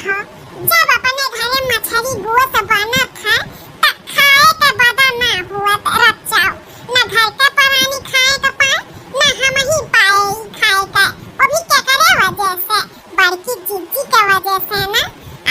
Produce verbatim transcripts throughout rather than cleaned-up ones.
हो, जब अपने घरे मछरी गोस बनत है, त खाए के बदा ना हुआ त रचाओ, ना घर के परानी खाए के पाए, ना हम ही पाए ई खाए के। वो भी केकरे वजह से? बड़की जीजी के वजह से ना।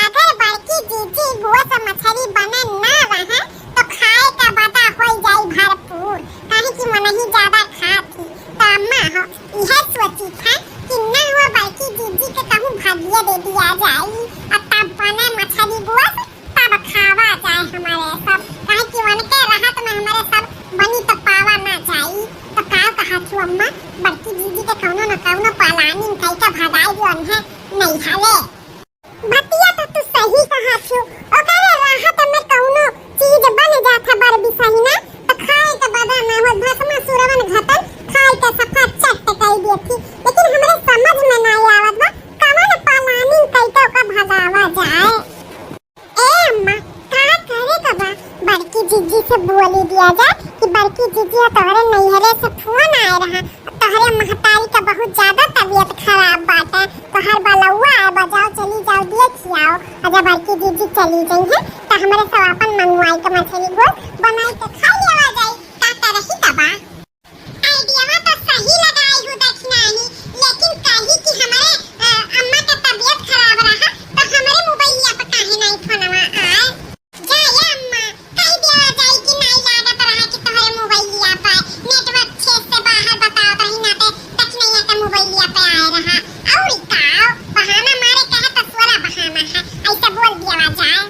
अगर बड़की जीजी गोस मछरी बने ना रहे, तो खाए के बदा हो जाई भरपूर, काहे कि मनही ज्यादा खात ही। तो अम्मा हो, यह सोची था कि ना हो बड़की जीजी के कहूँ भगिया दे दिया जाई, और तब बने मछरी गोस, तब खावा जाए हमारे सब, काहे कि उनके रहत में हमारे सब बनी तो पावा ना जाई। तो का कहा थी अम्मा, बड़की जीजी के कौनो न कौनो planning कई के भगाई दियो उन्हें नहीं हले। बतिया तो तू सही कहा थी, ओकरे रहत में कौनो चीज बन जात है बड़ बिसही ना, तो खाए के बदा ना हो, भस्मा सुरवन घटन खाए के सफा चट कई देती। लेकिन हमरे समझ में ना आवत बा, कवन planning कई के ओका भगावा जाए। ए अम्मा, का करे के बा? बड़की जीजी से बोली दिया जा कि बड़की जीजी, तोहरे नैहरे से फोन आए रहा, तोहरे महतारी का बहुत ज्यादा तबीयत खराब बाटे, तोहर बलौआ आए बा, जाओ चली जाओ, देखी आओ। और जब बड़की जीजी चली गई है, तो हमरे सब अपन मंगवाई के मछली गोस बनाई के खा लेवा जाई। का करही का बा? आइडियावा तो सही लगाई हूँ दक्षिणाही, लेकिन कही कि हमरे, अ, अम्मा के तबीयत खराब रहा, तो हमरे मोबाइलिया पे काहे नहीं फोनवा आए? जा ये अम्मा, कही दिया जाई कि नहीं लागत रहा कि तोहरे मोबाइलिया पे network छेद से बाहर बतावत रही, ना ते दक्षिणैया के मोबाइलिया पे आए रहा। और का, बहाना मारे कहे तो सोरा बहाना है, ऐसे बोल दिया जाए।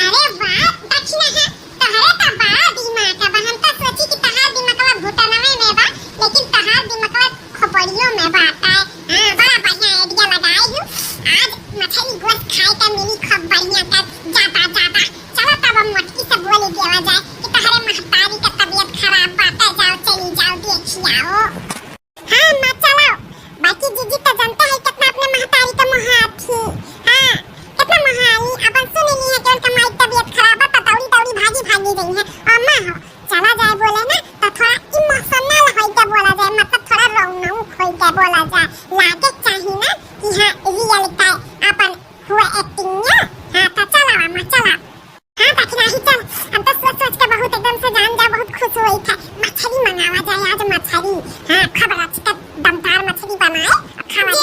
अरे वाह, दक्षिणा है, तोहरे तो बड़ा दिमाग है, हम तो सोची कि तहार दिमागवा घुटनवे में बा, लेकिन तहार दिमागवा खोपड़ियों में बाटे। हाँ, बड़ा बढ़िया आइडिया लगाई हूँ। आज मछली गोश्त खाए के मिली खूब बढ़िया कर, ज्यादा, ज्यादा। चलो तब हम मोटकी से बोल देवा जाए कि तोहरे महतारी का तबीयत खराब बाटे, जाओ, चली जाओ, देखी आओ। हाँ, अम्मा, चलो। बाकी जीजी तो जानते हैं कितना अपने महतारी का मोहात थी। हाँ, कितना मोहाई। अपन सुन ली है कि उनका माई तबीयत खराब है, तो दौड़ी दौड़ी भागी भागी गई है। अम्मा हो, चला जाए बोले ना, तो थोड़ा emotional होई के बोला जाए, मतलब थोड़ा रौनक होई के बोला जाए। लागे चाहिए ना कि हाँ, real का अपन हुआ acting ना। हाँ, तो चला अम्मा, चला। हाँ, दक्षिणाही चल, हम तो सोच सोच के बहुत एकदम से जान जा, बहुत खुश हुई था। मछली मंगावा जाए आज, मछली। हाँ, खबर अच्छी का दमदार मछली बनाए, खावा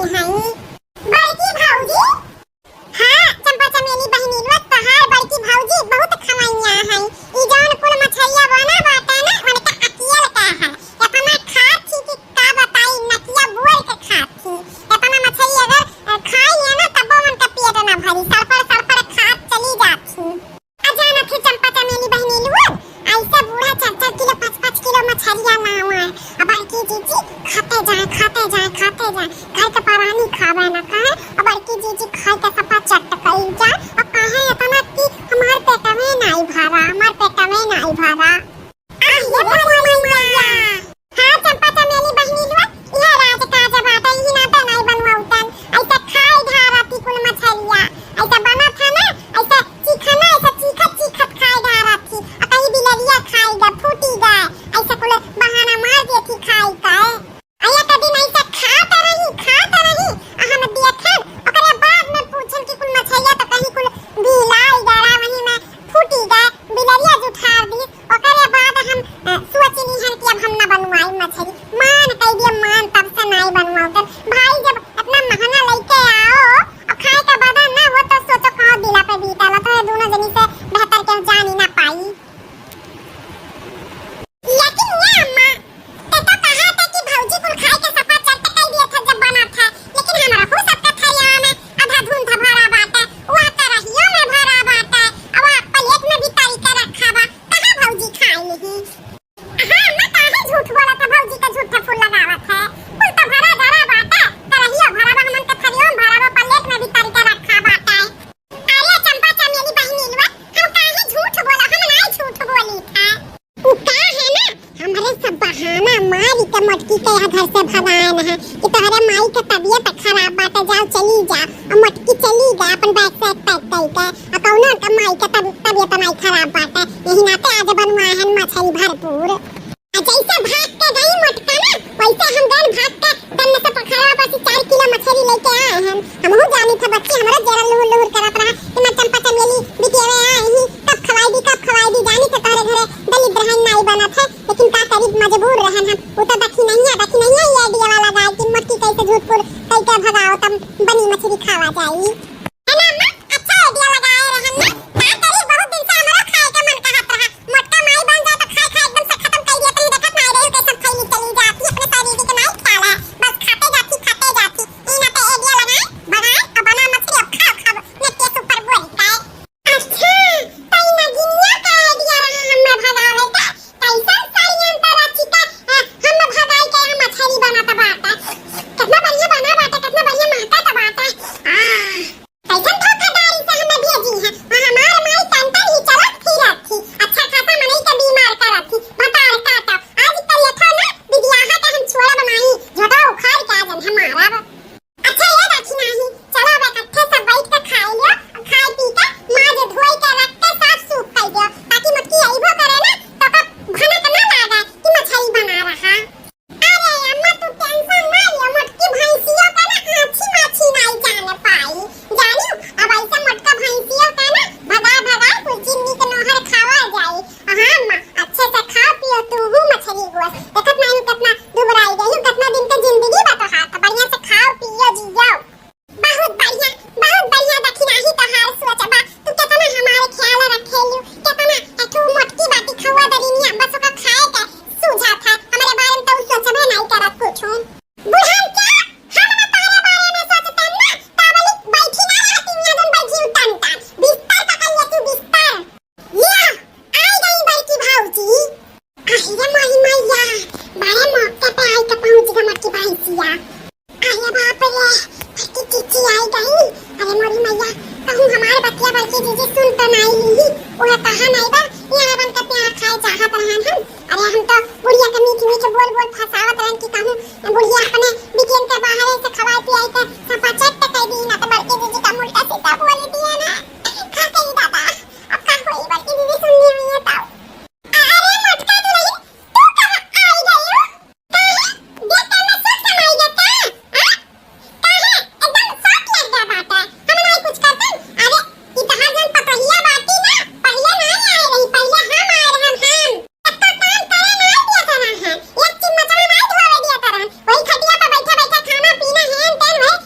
हई। बड़की भौजी, हाँ, चंपा चमेली बहिनी लोग, तोहार बड़की भौजी बहुत खमैया हई। ई जौन कुल मछरिया बना बाटे ना, उनका अकियल का है। इतना खात थी कि का बताई, नकिया बोल के खात थी। इतना मछरी अगर, अ, खाई है ना, तब उनका पेट ना भरी, सड़फड़ सड़फड़ खात चली जात थी। आ जानत है चंपा चमेली बहिनी लोग, ऐसे बूढ़ा चार चार किलो, पाँच पाँच किलो मछरिया लावे। अब बड़की जीजी खाते जाए, खाते जाए, खाते जाए, घर के परानी खावे ना कहे। अब बड़की जीजी खाए के सफा चट कइल जाए। अब कहे इतना कि हमार पेटवे नाई भरा, हमार पेटवे नाई भरा। आह, ये बड़ी मैया। हाँ, चंपा चमेली बहिनी लोग, इहे राज काज बाटे, इही नाते नाई बनवाउतन। ऐसे खाए ढारती कुल मछरिया, ऐसे बनत है ना, ऐसे चीखना, ऐसे चीखत चीखत खाए ढारती। आ कहीं बिलरिया खाई गए, फूटी गए, ऐसे कुल बहाना मार देती खाई का। आ एक दिन ऐसे खात रही, खात रही, आ हम देखन, ओकरे बाद में पूछन कि कुल मछरिया तो कहीं कुल बिलाई गए, वहीं में फूटी गए, बिलरिया जुठार दी। ओकरे बाद हम, अ, सोचनी हन कि अब हम ना बनवाई मछरी। मान कह दिए, मान तब से नाई बनवाउतन। भाई जब इतना महंगा लेके आओ, और खाए का बदन ना हो तो सोचो कहाँ दिला पे बीता ला, तो ये दोनों जनी से बेहतर केहू जान ही ना पाई। लेकिन ये अम्मा, ते तो कहा था कि भौजी कुल खाए के सफा चट कह दिए थे जब बना था, लेकिन हमरा हो सबका थरिया में आधा धुंध भरा बाटे, वह करहियो में भरा बाटे, और वह प्लेट में भी तरी के रखा बा। कहाँ भौजी खाए नहीं? हाँ, अम्मा काहे झूठ बोलत है, भौजी के झूठा फूल लगावत है। कुल तो भरा धरा बाटे, करहियो भरा बा, हमन के थरियो में भरा बा, प्लेट में भी तरी के रखा बाटे। अरे चंपा चमेली बहिनिया, हम काहे झूठ बोला, हम नाई झूठ बोली था। उ का है ना, हमरे सब बहाना मारी के मोटकी के यहाँ घर से भगाए न है कि तोहरे माई के तबीयत खराब बाटे, जाओ चली जा। और मोटकी चली गए अपन बैग से पैक कई के, और कौनो के माई के तब-, तबीयत नाई खराब बाटे, यही नाते आज बनवाए हैं मछली भरपूर। आ जैसे भाग के गई मोटका ना, वैसे हम गन भाग के दन्ने से पोखरवा पर से चार किलो मछली लेके आए हैं। हमहू जानी थे बच्ची, हमरा जरा लुहुर लुहुर करत रहा कि मैं चंपा चमेली बिटिया में आई ही, कब खवाई दी, कब खवाई दी, जानी थे तोहरे घरे दलिद्र रहन नाई बनत है, लेकिन का करी, मजबूर रहन हम। वो तो दखिनैया, दखिनैया ये idea वाला गाय कि मोटकी कैसे झूठ फूल कई के भगाओ, तब बनी मछली खावा जाई। है ना अम्मा? अच्छा idea लगाए रहन ना। का करी, बहुत दिन से हमरो खाए के मन कहत रहा। मोटका माई बन जाए तो खाए खाए एकदम से खत्म कर दिया। तनी देखत नाई रही कैसे फैली चली जाती अपने शरीर के नाई ख्याल है। बस खाते जाती, खाते जाती। ई ना तो idea लगाए, बनाए, अब बना मछली, अब खाओ, खाओ। नेट के ऊपर बोल के। अच्छा, तई नगिनिया का idea रहा हमें भगावे का। कैसन षड्यंत्र रची के, अ, हम भगाई के यहाँ मछली बनत बाटे। कितना बढ़िया बना बाटे, कितना बढ़िया महकत बाटे। आ, कैसन धोखाधड़ी से हमें भेजी है। वहाँ हमार माई टंटन ही चलत फिरत थी। अच्छा खासा मनई के बीमार करत थी। भतार काटा। आज कल लेखा ना बिदियाहा के हम छोड़ब नाई। झोटा उखाड़ के आज हम मारब। अच्छा, ये राखी नाही, चलो अब इकट्ठे सब बैठ के खाए लियो, और खाए पी के माज धोए के रख के साफ सूफ कर दियो, ताकि मोटकी अइबो करे ना, तो ओका भनक ना लागे कि मछली बना रहा। अरे अम्मा, तू tension ना लियो, मोटकी भैंसियों का ना आछी माछी नाई जाने पाई, जानियो, अब ऐसे मोटका भैंसियों का ना भगा भगा कुल चिन्नी के नोहर खावा जाई। हाँ अम्मा, अच्छे से खाओ पियो, तू हूँ मछली गोस। देखत नहीं कितना दुबराई गई हूँ, कितना दिन के जिंदगी बा तोहार, तो बढ़िया से खाओ पियो जियो। बहुत बढ़िया, बहुत बढ़िया दखिनाही तोहार सोच बा। तू कितना हमारे ख्याल रखेलू, कितना एठू मोटकी बाटी खवा दरिनिया, बस ओका खाए के सूझा था। हमारे बारे में तो सोचबे नहीं करत कुछ। बुढ़न क्या? हम ना तोहरे बारे में सोचते ना, ताबली बैठी ना रहती यहाँ जन बैठी उठन का। बिस्तर पकड़ ले तू, बिस्तर। लिया, आई गई बड़की भौजी। अरे मोरी मैया, बड़े मौके पे आई के पहुंच गई मोटकी भैंसिया। अरे बाप रे, बड़की जीजी आई गई। अरे मोरी मैया, कहूँ हमार बतिया बड़की जीजी सुन तो नाई ली। उहे कहा नाई बा, यहाँ बन के प्यार खाए चाहत रहन हम। अरे हम तो बुढ़िया के मीठ मीठ बोल बोल फंसावत रहन कि कहूँ बुढ़िया अपने बिटियन के बाहरे से खवाए पियाए के सफा चट कर दी ना, तो बड़की जीजी का उल्टा सीधा बोल दिया ना। का कही दादा, अब का होई, बड़की दीदी सुन ली हुई है तब। अरे मोटका दुलहिन, तू कहाँ आई गई हो? काहे? देख के हमरा शौक समाई गया का? हाँ? काहे? एकदम शौक लग गया बाटे। हम नहीं कुछ करते। अरे, ई तहार जन पतोहिया बाटी ना, पहिले नहीं आए रही, पहिले हम आए रहन हम। एको काम करे ना दिया था ना है, एक चिम्मचवा ना धोवे दिया था रहन। वही खटिया पे बैठा बैठा खाना पीना हेन तेन वही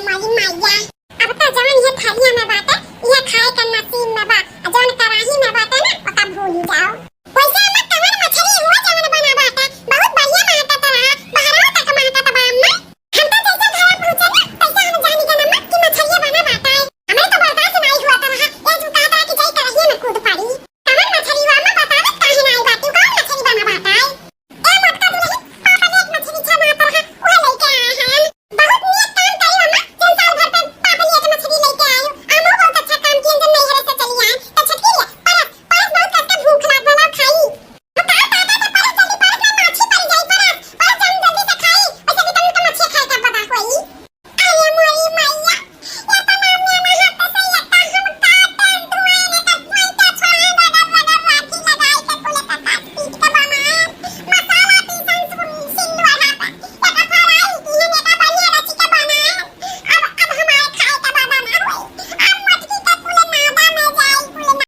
माई मैया, अब तो जवन ये थरिया में बाटे, ये खाए के नसीब में बा, जवन कराही में बाटे ना, ओका भूल जाओ।